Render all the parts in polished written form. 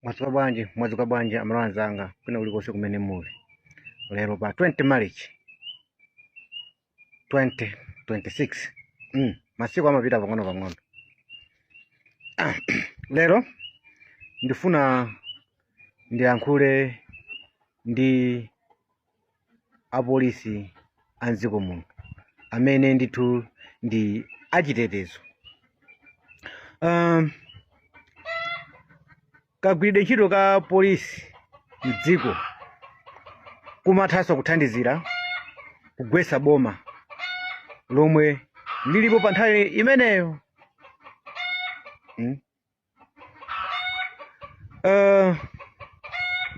Mwadzuka bwanji, mwadzuka bwanji amalawi anzanga kwina kulikonse kumene muli. Lero pa 20 March 2026. Masiku amapita pang'ono pang'ono. Lero ndifuna ndiyankhule ndi apolisi a mdziko muno amene ndithu ndi achitetezo. Kagwiridwe ntchito ka polisi mdziko kumathanso kuthandizira kugwetsa boma lomwe lilipo pa nthawi imeneyo.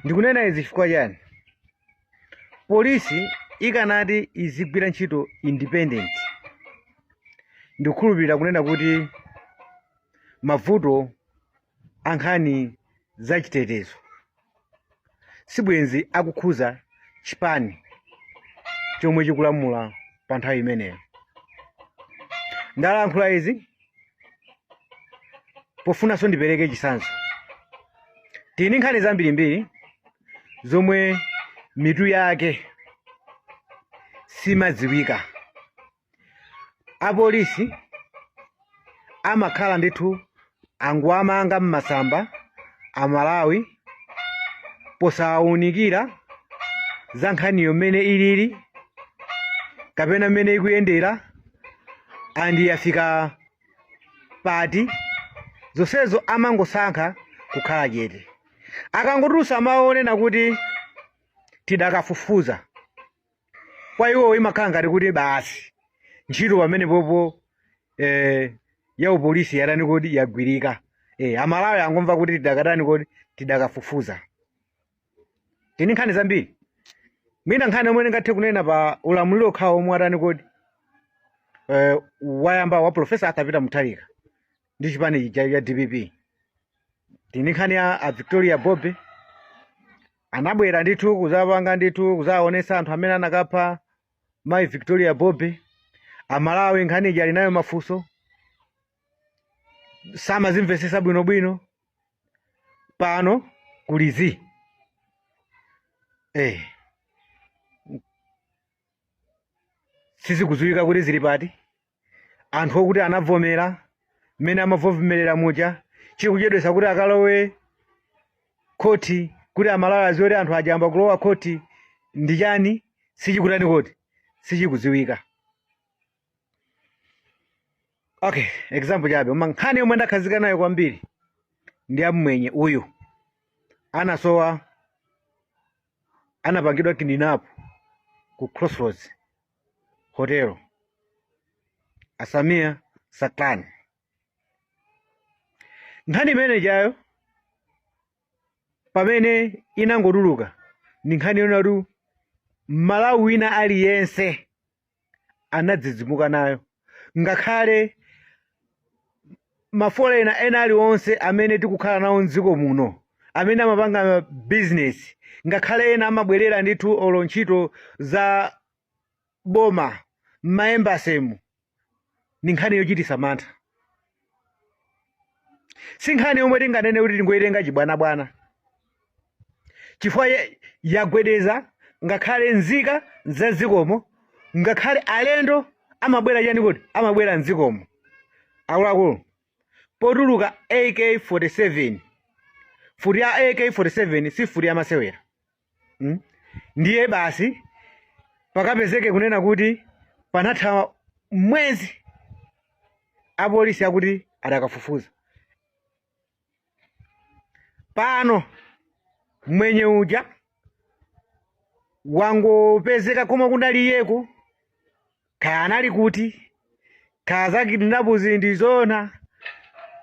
Ndikunena izi chifukwa chani? Polisi ikanati izigwira ntchito independent, ndikukhulupirira kunena kuti mavuto a nkhani zachitetezo sibwenzi akukhuza chipani chomwe chikulamula pa nthawi imeneyo. Ndalankhula izi pofunanso ndipereke chitsanzo. Tili ndi nkhani zambirimbiri zomwe mitu yake simadziwika. Apolisi amakhala ndithu angowamanga mmasamba Amalawi posawunikira za nkhaniyo mmene ilili kapena mmene ikuyendera andi yafika pati. Zonsezo amangosankha kukhala chete. Akangotulutsa mawu onena kuti tidakafufuza, kwa iwo imakhala ngati kuti basi ntchito pamenepopo ya upolisi yatani kodi, yagwirika. Amalawi angomva kuti tidakatani kodi, tidakafufuza. Tini nkhani zambiri, mwina nkhani yomwe ndingathe kunena pa ulamuliro okhawo omwe watani kodi, wayamba wa Professor Arthur Peter Mutharika ndi chipani chija cha DPP. Tini nkhani ya a Victoria Bobe, anabwera ndithu kuzapanga ndithu kuzaonesa anthu amene anakapha mayi Victoria Bobe. Amalawi nkhani ija ali nayo mafunso, samazimvesesa bwinobwino. Pano kuli zi sizikudziwika kuti zili pati. Anthu okuti anavomera mmene amavomerera muja, chikuchedwesa kuti akalowe khoti kuti Amalawi aziwe kuti anthu aja ayamba kulowa khoti ndi chani, sichikutani kodi, sichikudziwika. Okay, example chabe, koma nkhani yomwe ndakhazika nayo kwambiri ndi amwenye uyu anasowa, anapangidwa kidnap ku Crossroads Hotel, Asamia Saklan. Nkhani imene ijayo pamene inangotuluka ndi nkhani yonatu Malawi wina aliyense anadzidzimuka nayo, ngakhale mafolena ena aliwonse amene tikukhala nawo mdziko muno amene amapanga business, ngakhale ena amabwerera ndithu olo ntchito za boma m'maembasemu. Ndi nkhani yochitisa mantha, si nkhani yomwe tinganene kuti tingoyitenga chibwanabwana, chifukwa yagwedeza ngakhale nzika za dzikomo, ngakhale alendo amabwera chani kuti amabwera mdzikomo. Akuluakulu, potuluka AK47, futi ya AK47 si futi yamasewera. Ndiye basi pakapezeke kunena kuti panatha mwezi apolisi akuti adakafufuza. Pano mwenye uja wangopezeka komwe kunaliyeko, kaya anali kuti, kaya za kidnap ndi zona,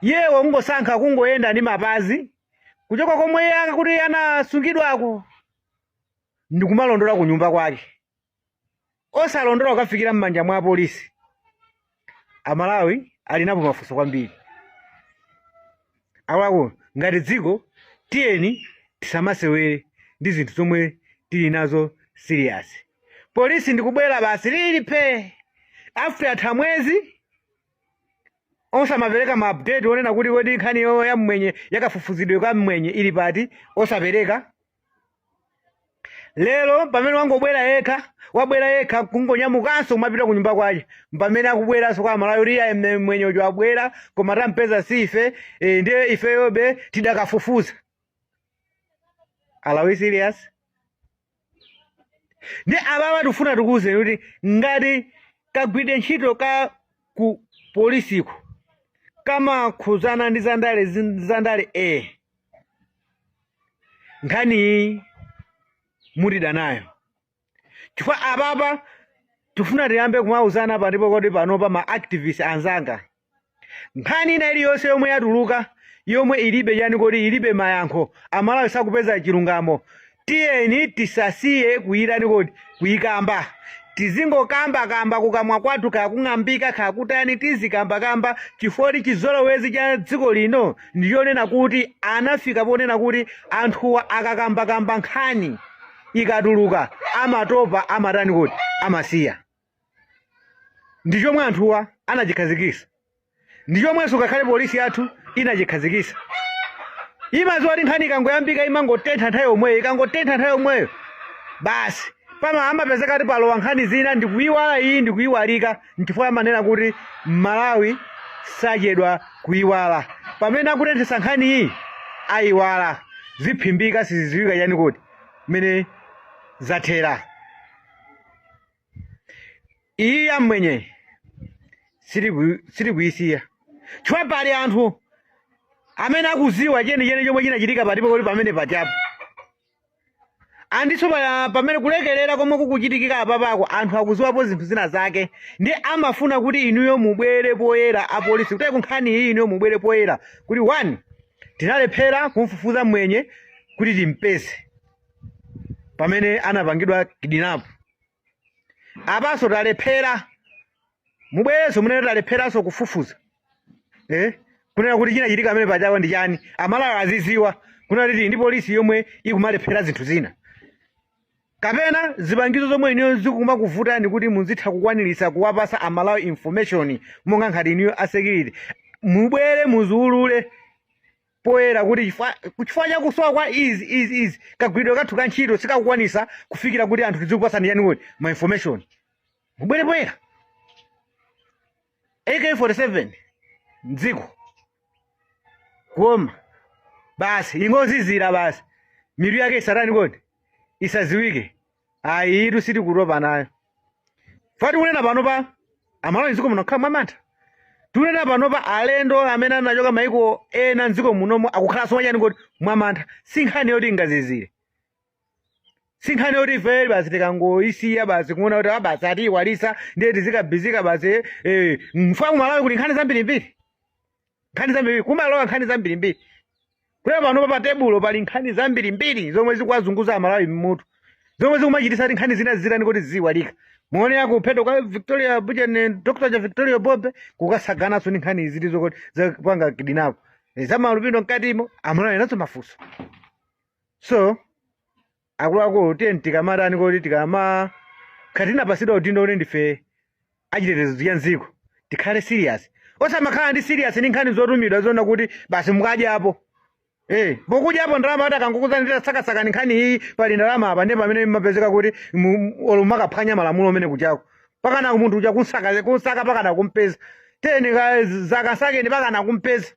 yewo kungosankha kungoyenda ndi mapazi kuchoka komwe iye kuti anasungidwako ndikumalondola ku nyumba kwake, osalondola kukafikira m'manja mwa apolisi. Amalawi ali napo mafunso kwambiri. Akuluakulu, ngati dziko tiyeni tisamasewere ndi zinthu zomwe tili nazo serious. Polisi ndikubwera basi lili phe after atha mwezi. Osamapereka ma update onena kuti kodi nkhani yo ya mmwenye, yakafufuzidwe ka mmwenye ili pati, osapereka. Lero pamene wangobwera yekha, wabwera yekha kungonyamukanso kumapita ku nyumba kwake, pamene akubweranso kwa Amalawi kuti iye mmwenye uja wabwera koma tampeza si ife, ndiye ifeyobe tidakafufuza. Are we serious? Ndi ababa tikufuna tikuwuzeni kuti ngati kagwidwe ntchito ka ku polisiko kamakhuzana ndi zandale, zandale, nkhani iyi mutida nayo, chifukwa apapa tifuna tiyambe kumauzana pa. Ndipo kodi panopa ma activist anzanga, nkhani ina iliyonse yomwe yatuluka yomwe ilibe chani kodi, ilibe mayankho, Amalawi sakupeza chilungamo, tiyeni tisasiye kuyitani kodi, kuyikamba. Tizingokamba kamba kukamwa kwathu, kakung'ambika kakutani, tizikambakamba, chifukwa chizolowezi cha dziko lino ndiyonena kuti anafika ponena kuti anthuwa akakambakamba nkhani ikatuluka amatopa, amatani kuti, amasiya. Ndi chomwe anthuwa anachikhazikisa, ndi chomwenso ngakhale polisi yathu inachikhazikisa. Imadziwa kuti nkhani ikangoyambika imangotentha nthawi yomweyo, ikangotentha nthawi yomweyo basi pama amapezeka kuti palowa nkhani zina ndikuyiwala iyi, ndikuyiwalika. Nchifukwa amanena kuti Malawi sachedwa kuyiwala. Pamene akutenthesa nkhani iyi ayiwala, ziphimbika, sizidziwika chani kuti mmene zathera. Iyi yamwenye sitikuyisiya, chifukwa pali anthu amene akuziwa chenicheni chomwe chinachitika patipo kuti pamene pachapo andiso pamene kulekelera komwe kukuchitikika apapako, anthu akuziwapo zinthu zina zake, ndi amafuna kuti inuyo mubwere poyera, apolisi, kuti kunkhani iyi inuyo mubwere poyera kuti one, tinalephera kumfufuza mwenye kuti timpeze pamene anapangidwa kidnap, apanso talephera. Mubwerenso munene talepheranso kufufuza, kunena kuti chinachitika pamene pachapo ndi chani. Amalawi aziziwa kunena kuti ndi polisi yomwe ikumalephera zinthu zina kapena zipangizo zomwe inuyo zikumakuvutani kuti muzitha kukwanirisa kuwapasa Amalawi information monga ngati inuyo a security. Mubwere muziulule poyera kuti chifukwa chakusowa kwa izi, izi, izi, kagwiridwe kathu ka ntchito sikakukwanisa kufikira kuti anthu tizikupasani yani kuti ma information. Mubwere poyera. AK47 mdziko koma basi ingozizira basi, mitu yake isatani kodi, isaziwike. Ayi, itu sitikutopa nayo. Fati kunena pano pa Amalawi mdziko muno kukhala mwamantha. Tikunena pano pa alendo amene anachoka maiko ena mdziko munomo akukhalanso mwachani kodi, mwamantha. Si nkhani yoti ingazizire, si nkhani yoti ife basi tikangoyisiya basi kuona kuti ah, basi atiyiwalisa, ndiye tizikabizika basi. Mfa ku Malawi kuli nkhani zambirimbiri, nkhani zambirimbiri kumalowa, nkhani zambirimbiri. Kulera pano pa tebulo pali nkhani zambirimbiri zomwe zikuwazunguza Amalawi mmutu, zomwe zikumachitisa kuti nkhani zina zitani kuti, ziziwalika. Muone akuphedwa kwa Victoria Bujeni, Dr. cha Victoria Bobe, kukasagananso ndi nkhani iziti zokuti zapanga kidnap za malubino mkatimo. Amalawi nazo mafunso. So akuluakulu, tiye tikamatani kodi, tikama khatinapasidwa udindo kuti ndife achitetezo cha mdziko, tikhale serious, osamakhala ndi serious ndi nkhani zotumidwa zona kuti basi mukadyapo, pokudyapo ndalama, ati akangokuzani titasakasakani nkhani iyi pali ndalama apa, ndiye pamene mapezeka kuti olo makaphwanya malamulo amene kuchako pakana munthu uja kunsaka kunsaka pakana kumpeza, teni zakasakeni pakana kumpeza,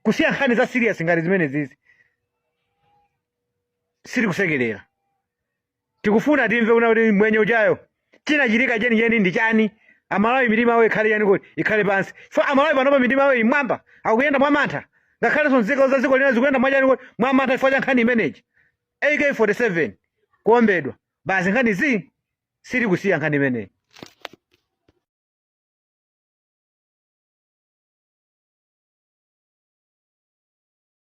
kusiya nkhani za serious ngati zimene zizi. Sitikusekerera, tikufuna timve kuna kuti mwenye ujayo chinachitika chenicheni ndi chani. Amalawi mitima yawo ikhale chani kuti, ikhale pansi. Fo Amalawi panopa mitima yawo imwamba, akuyenda mwamantha, ngakhalenso nzika za dziko lina zikuyenda mwachani kuti, mwamantha, chifukwa cha nkhani imeneyi, AK47 kuombedwa basi. Nkhani zi sitikusiya nkhani imeneyi.